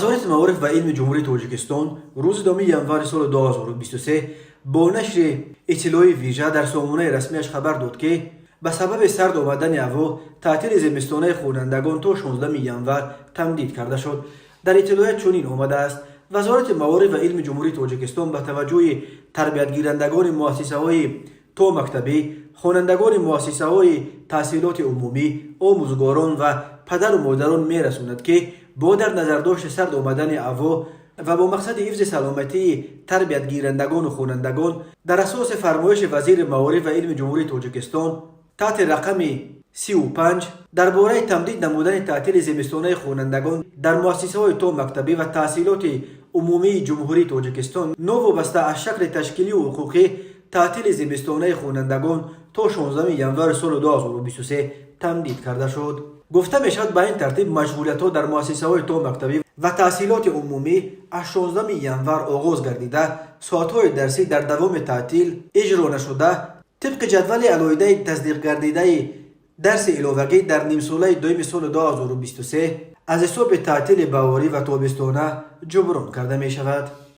Вазорати маориф ва илми Ҷумҳурии Тоҷикистон рӯзи 2 январи соли 2023 бо нашри иттилои вижа дар сомонаи расмиаш хабар дод, ки ба сабаби сард омадани ҳаво таътили зимистонаи хонандагон то 16 январ тамдид карда шуд. Дар иттилоя чунин омадааст: Вазорати маориф ва илми Ҷумҳурии Тоҷикистон ба таваҷҷӯҳи тарбиятгирандагони муассисаҳои томактабӣ, хонандагони муассисаҳои таҳсилоти умумӣ, омӯзгорон ва падару модарон мерасонад, ки бо дар назардошти сард омадани ҳаво ва бо мақсади ҳифзи саломатии тарбиятгирандагону хонандагон, дар асоси фармоиши вазири маориф ва илми Ҷумҳурии Тоҷикистон таҳти рақами 35 дар бораи тамдид намудани таътили зимистонаи хонандагон дар муассисаҳои томактабӣ ва таҳсилоти умумии Ҷумҳурии Тоҷикистон, новобаста аз шакли ташкилию ҳуқуқӣ, таътили зимистонаи хонандагон то 16 январи соли 2023 тамдид карда шуд. Гуфта мешавад, ба ин тартиб машғулиятҳо дар муассисаҳои томактабӣ ва таҳсилоти умумӣ аз 16 январ оғоз гардида, соатҳои дарсӣ дар давоми таътил иҷро нашуда, тибқи ҷадвали алоҳидаи тасдиқгардидаи дарси иловагӣ дар нимсолаи дуюми соли 2023 аз ҳисоби таътили баҳорӣ ва тобистона ҷуброн карда мешавад.